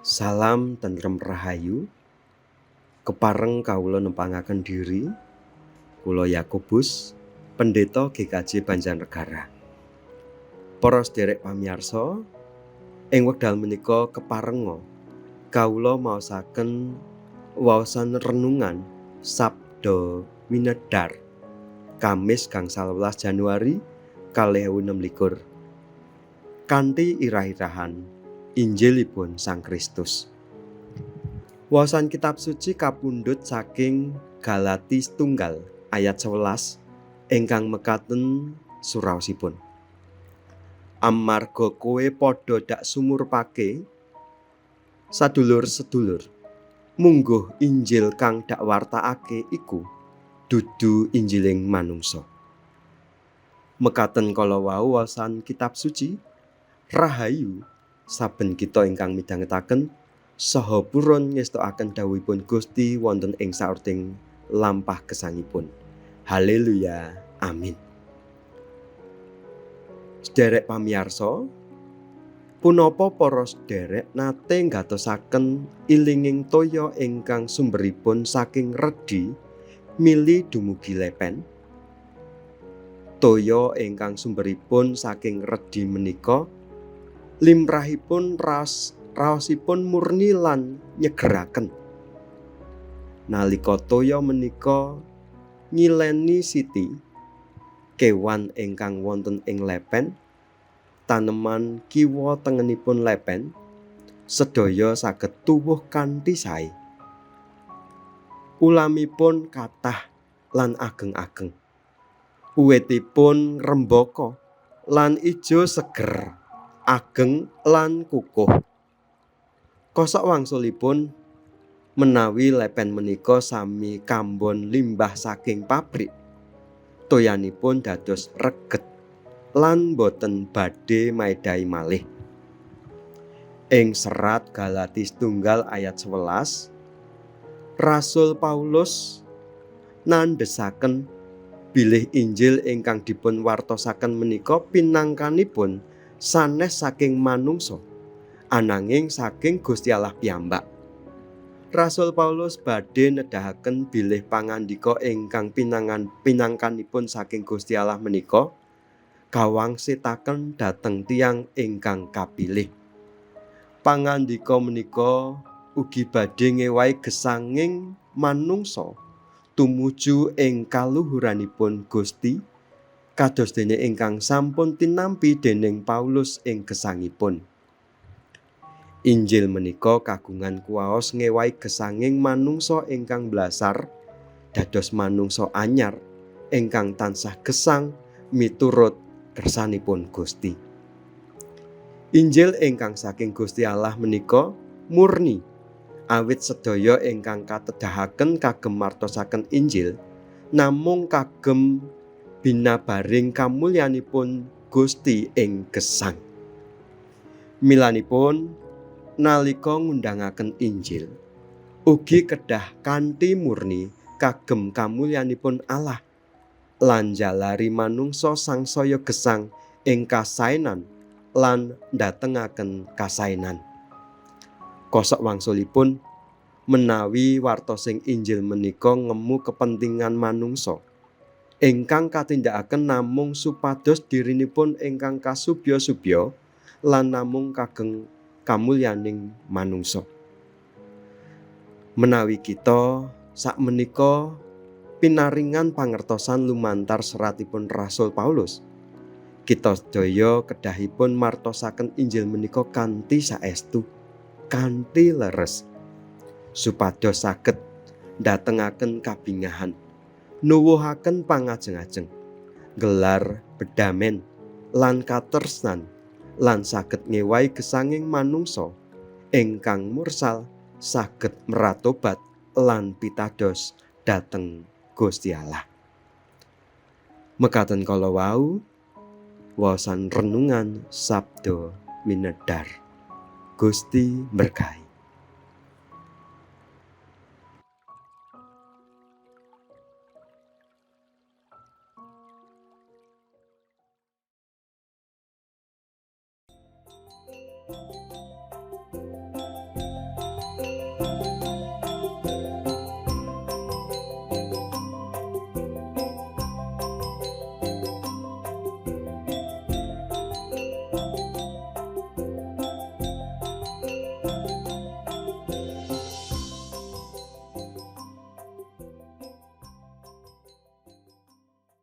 Salam tentrem rahayu. Kepareng kawula nempangaken diri, kula Yakobus, Pendeta GKJ Banjarnegara. Para sederek pamirsa, ing wekdal menika keparenga kawula maosaken waosan renungan Sabda Winedhar Kamis gangsal welas Januari 2026 kanthi irah-irahan Injilipun Sang Kristus. Waosan kitab suci kapundhut saking Galati setunggal ayat 11 ingkang mekaten suraosipun. Amarga kowe padha dak sumurpake sadulur-sedulur, mungguh Injil kang dak wartakake iku dudu Injiling manungsa. Mekaten kala wau waosan kitab suci, rahayu saben kita ingkang midhangetaken saha purun ngestokaken dawuhipun Gusti wonten ing saurting lampah gesangipun. Haleluya. Amin. Sederek pamiyarsa, punapa para sederek nate nggatosaken ilinging toya ingkang sumberipun saking redhi mili dumugi lepen? Toya ingkang sumberipun saking redhi menika limrahipun raosipun murni lan nyegeraken. Nalika toya menika ngileni siti, kewan ingkang wonten ing lepen, taneman kiwa tengenipun lepen, sedaya saged tuwuh kanthi sae. Ulamipun kathah lan ageng-ageng. Uwitipun rembaka lan ijo seger, ageng lan kukuh. Kosok wangsulipun menawi lepen menika sami kambon limbah saking pabrik, toyanipun dados reget lan boten badhe maedhahi malih. Ing serat Galati setunggal ayat 11, Rasul Paulus nandhesaken bilih Injil ingkang dipun wartosaken menika pinangkanipun sanes saking manungsa, ananging saking Gusti Allah piyambak. Rasul Paulus badhe nedahaken bilih pangandika ingkang pinangkanipun saking Gusti Allah menika kawangsitaken dhateng tiyang ingkang kapilih. Pangandika menika ugi badhe ngewahi gesanging manungsa tumuju ing kaluhuranipun Gusti, kados dene ingkang sampun tinampi dening Paulus ing gesangipun. Injil menika kagungan kuwaos ngewahi gesanging manungsa ingkang blasar dados manungsa anyar ingkang tansah gesang miturut kersanipun Gusti. Injil ingkang saking Gusti Allah menika murni, awit sedaya ingkang katedahaken kagem martosaken Injil namung kagem binabaring kamulyanipun Gusti ing gesang. Milanipun nalika ngundhangaken Injil ugi kedah kanthi murni kagem kamulyanipun Allah lan jalari manungsa sangsaya gesang ing kasaenan lan ndatengaken kasaenan. Kosok wangsulipun menawi wartosing Injil menika ngemu kepentingan manungsa ingkang katindakaken namung supados dirinipun ingkang kasubya-subya lan namung kagem kamulyaning manungsa. Menawi kita sakmenika pinaringan pangertosan lumantar seratipun Rasul Paulus, kita sedaya kedahipun martosaken Injil menika kanthi saestu, kanthi leres, supados saged ndatengaken kabingahan, nuwuhaken pangajeng-ajeng, gelar bedamen lan katresnan, lan saged ngewahi gesanging manungsa ingkang mursal saged meratobat lan pitados dhateng Gusti Allah. Mekaten kala wau waosan renungan Sabda Winedhar. Gusti berkahi.